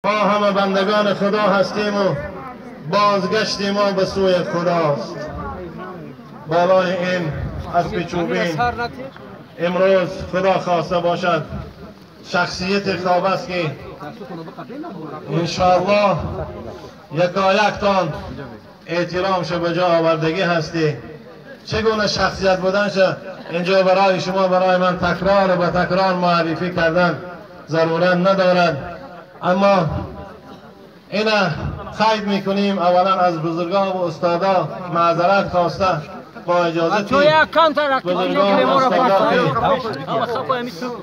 ما همه بندگان خدا هستیم و بازگشت ما به سوی خداست. بالای این اسب چوبین امروز خدا خواسته باشد شخصیت خواب است که انشاءالله یکایکتان احترامش به جا آوردگی هستی. چگونه شخصیت بودنش اینجا برای شما برای من تکرار و تکرار معرفی کردن ضرورت ندارد، اما اینا قید میکنیم. اولا از بزرگان و استادا معذرت خواسته با اجازه بزرگان و استادا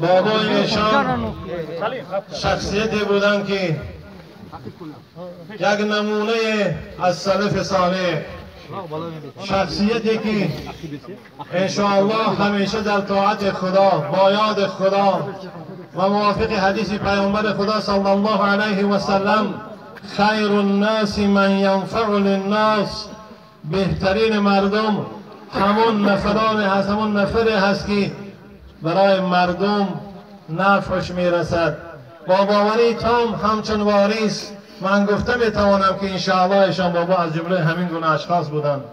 بابای ایشان شخصیتی بودن که یک نمونه از سلف صالح، شخصیتی که انشاءالله همیشه در طاعت خدا با یاد خدا و موافق حدیث پیامبر خدا صلی الله علیه و سلم، خیر الناس من ینفع للناس، بهترین مردم همون نفران هست، همون نفری هست که برای مردم نفعش میرسد. با باوری تام همچون واریس من گفته میتوانم که انشاءالله ایشان بابا از جمله همین گونه اشخاص بودند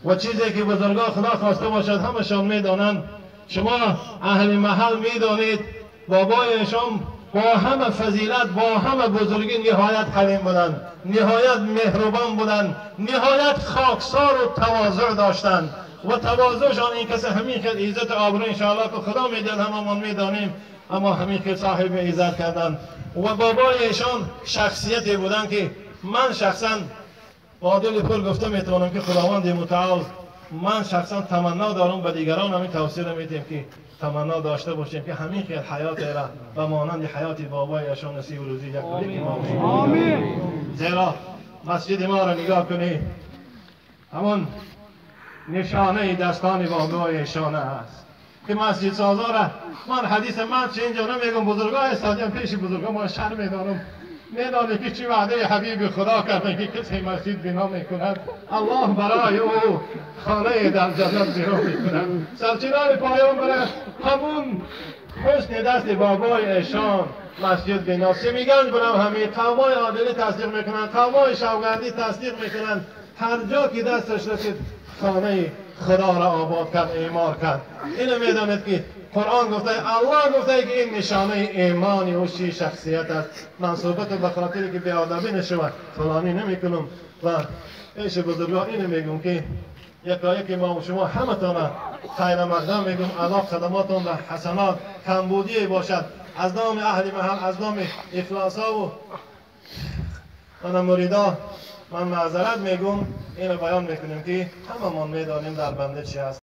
و چیزی که بزرگان خدا خواسته باشد همشان میدانند. شما اهل محل میدانید بابای ایشان با همه فضیلت با همه بزرگی نهایت حلیم بودند، نهایت مهربان بودند، نهایت خاکسار و تواضع داشتند و تواضعشان این کسی همین خیلی عزت آبرو انشاءالله که خدا میدهد هممان میدانیم، اما همین خیلی صاحب عزت کردند. و بابای ایشان شخصیتی بودند که من شخصا با دل پر گفته میتوانم که خداوند متعال من شخصا تمنا دارم به دیگران همین توصیه میدیم که تمنا داشته باشیم که همین خیلی حیات را و مانند حیات بابای ایشان نصیب روزی یک به ما. آمین. زیرا مسجد ما را نگاه کنی، همون نشانه دستان بابای ایشان است که مسجد سازا را من حدیث من چه اینجا نمیگم، بزرگا استادیم پیش بزرگا ما شرم دارم، میدانه که چی وعده حبیب خدا کردن که کسی مسجد بنا میکند الله برای او خانه در جنت بنا میکند. سرچنار پایان برای همون حسن دست بابای ایشان مسجد بنا. سمیگنج برم همین قومای عادلی تصدیق میکنن، قومای شوگردی تصدیق میکنن، هر جا که دستش رسید خانه خدا را آباد کرد، اعمار کرد. اینو میدانید که قرآن گفته، الله گفته که این نشانه ایمانی و شی شخصیت است. من صحبت به خاطری که بی‌ادبی نشود فلانی نمیکنم و پیش بزرگا اینو میگم که یکایک ما و شما همتان خیر مقدم میگم، ادا خدماتون و حسنات کمبودی باشد از نام اهل محل، از نام اخلاصا و من مریدا من معذرت میگم. اینو بیان میکنیم که هممان میدانیم در بنده چی هست.